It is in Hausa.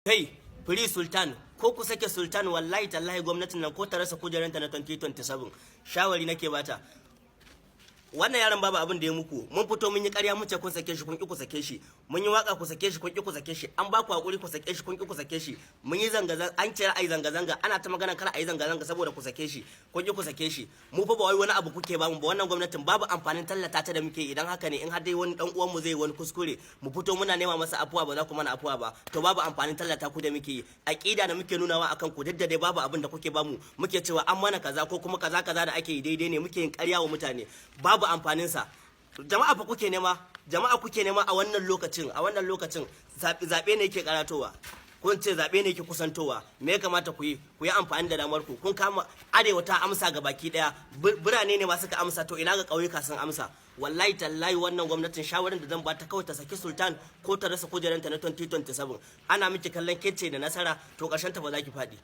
Kai, free Sultan ko ku sake Sultan, wallahi tallahi gwamnatin nan ko ta rasa kujeranta na 2027. Shawari nake bata. Wannan yaron babu abin da ya muku. Mun fito mun yi ƙarya, mun ce kun sake shi, kun ki ku sake shi. Mun yi waka ku sake shi, kun ki ku sake shi. An ba ku hakuri ku sake shi, kun ki ku sake shi. Mun yi zanga zanga, an ce ai zanga zanga, ana ta magana kar ai zanga zanga saboda ku sake shi, kun ki ku sake shi. Mu fa ba wai wani abu kuke ba mu ba. Wannan gwamnatin babu amfanin tallata ta da muke. Idan haka ne, in har dai wani dan uwan mu zai wani kuskure, mu fito muna nema masa afuwa, ba za ku mana afuwa ba, to babu amfanin tallata ku da muke yi. Aqida da muke nunawa akan ku, duk da dai babu abin da kuke bamu, muke cewa an mana kaza ko kuma kaza kaza da ake yi daidai ne, muke yin ƙarya wa mutane, babu amfanin sa. Jama'a fa kuke nema, jama'a kuke nema a wannan lokacin. A wannan lokacin zaɓe ne yake karatowa, kun ce zaɓe ne yake kusantowa. Me ya kamata ku yi? Ku yi amfani da damar ku. Kun kama Arewa ta amsa ga baki ɗaya, birane ne ma suka amsa, to ina ga ƙauyuka sun amsa? Wallahi tallahi wannan gwamnatin, shawarar da zan bata kawai, ta saki Sultan ko ta rasa kujeranta na 2027. Ana miki kallon kece da nasara, to ƙarshen ta ba za ki faɗi.